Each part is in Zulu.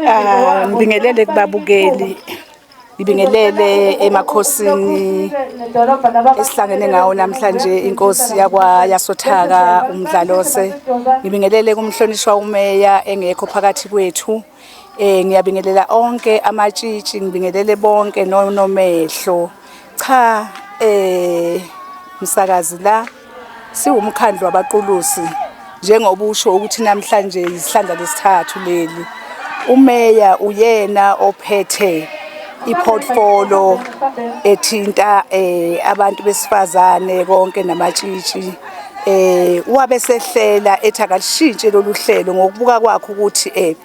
Ah, ngibingelele kubabukeli, ngibingelele emakhosini esihlangene ngawo namhlanje, inkosi yakwa yasothaka uMdlalose. Ngibingelele kumhlonishwa umeya engekho phakathi kwethu. Ngiyabingelela onke amatshitshi, ngibingelele bonke nonomehlo. Cha, msakazi, la siwumkhandlu wabaqulusi, njengoba usho ukuthi namhlanje isihlandla lesithathu leli. Umeya uyena ophethe iportfolio ethinta abantu besifazane konke namatshitshi. Wabe sehlela ethi akalishintshe lolu hlelo ngokubuka kwakhe ukuthi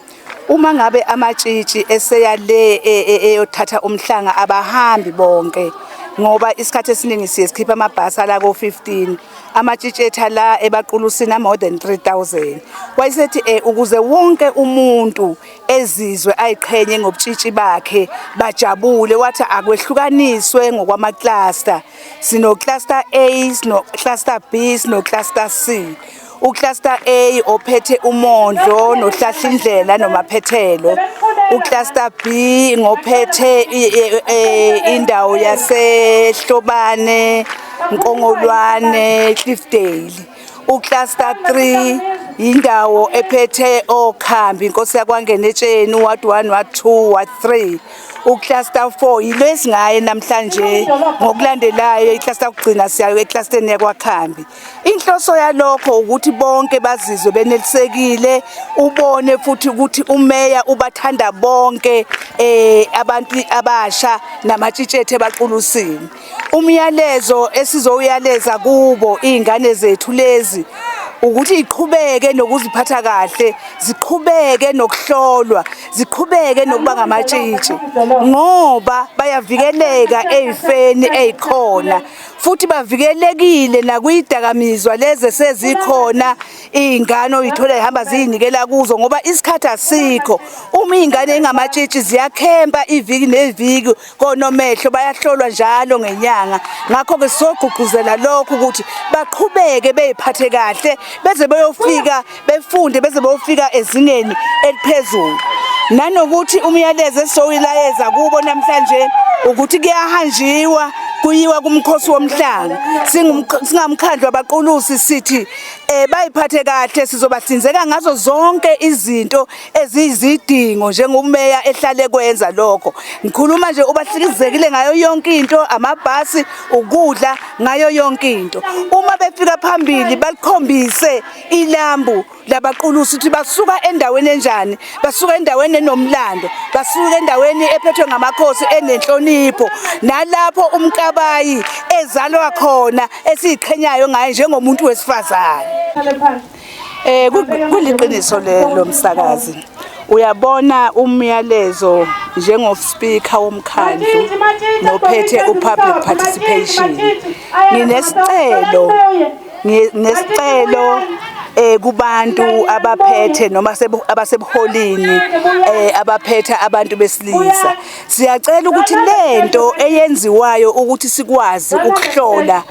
uma ngabe amatshitshi eseya le eyothatha umhlanga, abahambi bonke, ngoba isikhathi esiningi siye sikhipha amabhasi ala ko-15, amatshitshi etha la ebaqulusini more than 3000. Wayesethi ukuze wonke umuntu ezizwe ayiqhenye ngobutshitshi bakhe, bajabule, wathi akwehlukaniswe ngokwama-cluster. Sino cluster A, sino cluster B, sino cluster C. Ucluster A ophethe uMondlo noHlahlindlela noMaphethelo, ucluster B ngophethe indawo yaseHlobane, Nkongolwane, Cliffdale, ucluster 3 indawo ephethe oKhambi, inkosi yakwaNgenetsheni, ward 1, ward 2, ward 3, ucluster 4 yilesi ngaye namhlanje. Ngokulandelayo icluster kugcina siyayo eclustereni yakwaKhambi. Inhloso yalokho ukuthi bonke bazizwe benelisekile, ubone futhi ukuthi umeya ubathanda bonke abantu abasha namatshitshi ethu ebaqulusini. Umyalezo esizowuyaleza kubo izingane zethu lezi ukuthi iqhubeke nokuziphatha kahle, ziqhubeke nokuhlolwa, ziqhubeke nokuba ngamatshitshi, ngoba bayavikeleka ezifeni ezikhona, futhi bavikelekile nakuyidakamizwa lezi sezikhona, iy'ngane oyithola zihamba ziyinikela kuzo, ngoba isikhathi asikho. Uma iy'ngane ingamatshitshi ziyakhempa iviki neviki konomehlo, bayahlolwa njalo ngenyanga. Ngakho-ke sizogqugquzela lokhu ukuthi baqhubeke bey'phathe kahle beze beyofika befunde, beze beyofika ezingeni eliphezulu. Nanokuthi umyalezo esizowulayeza kubo namhlanje ukuthi kuyahanjiwa, kuyiwa kumkhosi womhlanga. Singamkhandlu wabaqulusi sithi bayiphathe kahle, sizobahlinzeka ngazo zonke izinto eziyizidingo njengomeya ehlale kwenza lokho. Ngikhuluma nje ubahlikizekile ngayo yonke into, amabhasi, ukudla, ngayo yonke into. Uma befika phambili balikhombise ilambu labaqulusi ukuthi basuka endaweni enjani, basuka endaweni enomlando, basuka endaweni ephethwe ngamakhosi enenhlonipho, nalapho uMkabayi ezalwa khona, esiyiqhenyayo ngaye njengomuntu wesifazane. Kuliqiniso lelo, msakazi. Uyabona, umyalezo njengo-speaker womkhandlu nophethe u-public participation, nginesicelo kubantu abaphethe noma abasebuholini, abaphethe abantu besilisa. Siyacela ukuthi lento eyenziwayo ukuthi sikwazi ukuhlola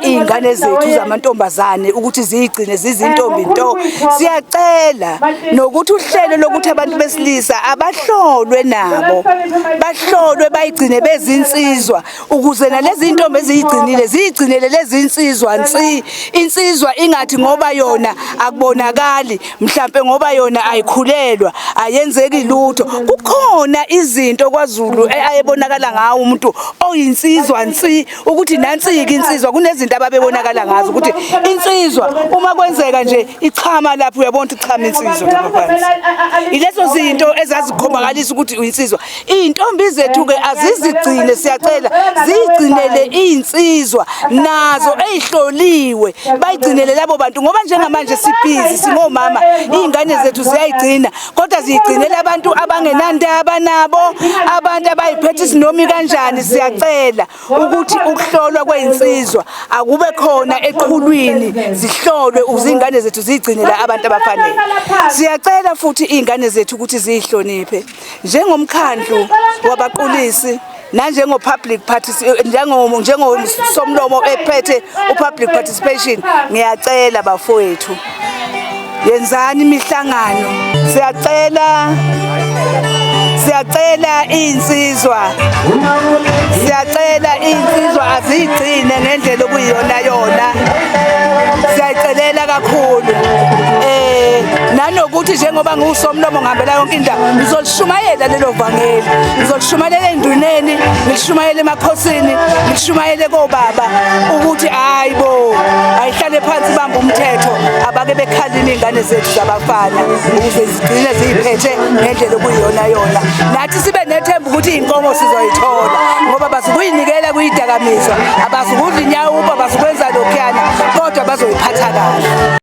izingane zethu zamantombazane ukuthi ziyigcine zizintombi nto, siyacela nokuthi uhlelo lokuthi abantu besilisa abahlolwe nabo, bahlolwe bayigcine bezinsizwa, ukuze nalezi intombi eziyigcinile ziyigcinele lezi insizwa nsi. Insizwa ingathi ngoba yona akubonakali, mhlambe ngoba yona ayikhulelwa, ayenzeki lutho. Kukhona izinto kwaZulu ayebonakala ngawo umuntu oyinsizwa nsi ukuthi nansi-ke insizwa. Kunezinto ababebonakala ngazo ukuthi insizwa, uma kwenzeka nje ichama lapho, uyabona ukuthi uchama insizwa lapha phansi. Ilezo zinto ezazikhomakalisa ukuthi uyinsizwa. Iy'ntombi zethu-ke azizigcine, siyacela ziyigcinele iy'nsizwa nazo ey'hloliwe, bayigcinele labo bantu, ngoba njengamanje sibhizi singomama, iy'ngane zethu ziyayigcina, kodwa ziyigcinela abantu abangenandaba nabo, abantu abayiphethe isinomi kanjani. Siyacela ukuthi ukuhlolwa kweyinsizwa akube khona eqhulwini, zihlolwe ukuze iy'ngane zethu ziyigcinele abantu abafanele. Siyacela futhi iy'ngane zethu ukuthi ziyihloniphe. Njengomkhandlu wabaqulisi nanjengo-public njengosomlomo ephethe u-public participation, ngiyacela bafowethu, yenzani imihlangano. Siyacela, siyacela iy'nsizwa, siyacela iy'nsizwa aziyigcine ngendlela okuyiyona yona. Siyayicelela kakhulu nanokuthi njengoba ngiwusomlomo ngihambela yonke indawo, ngizolishumayela lelo vangeli, ngizolishumayela ey'nduneni, ngilishumayele emakhosini, ngilishumayele kobaba ukuthi hayi bo, ayihlale phansi ibambe umthetho, abake bekhalima iy'ngane zethu zabafana ukuze zigcine ziyiphethe ngendlela okuyiyona yona. Nathi sibe nethemba ukuthi iy'nkomo sizoyithola ngoba bazukuyinikela kuyidakamizwa, abazukudla inyawuba, abazukwenza lokhuyana, kodwa bazoyiphatha kahle.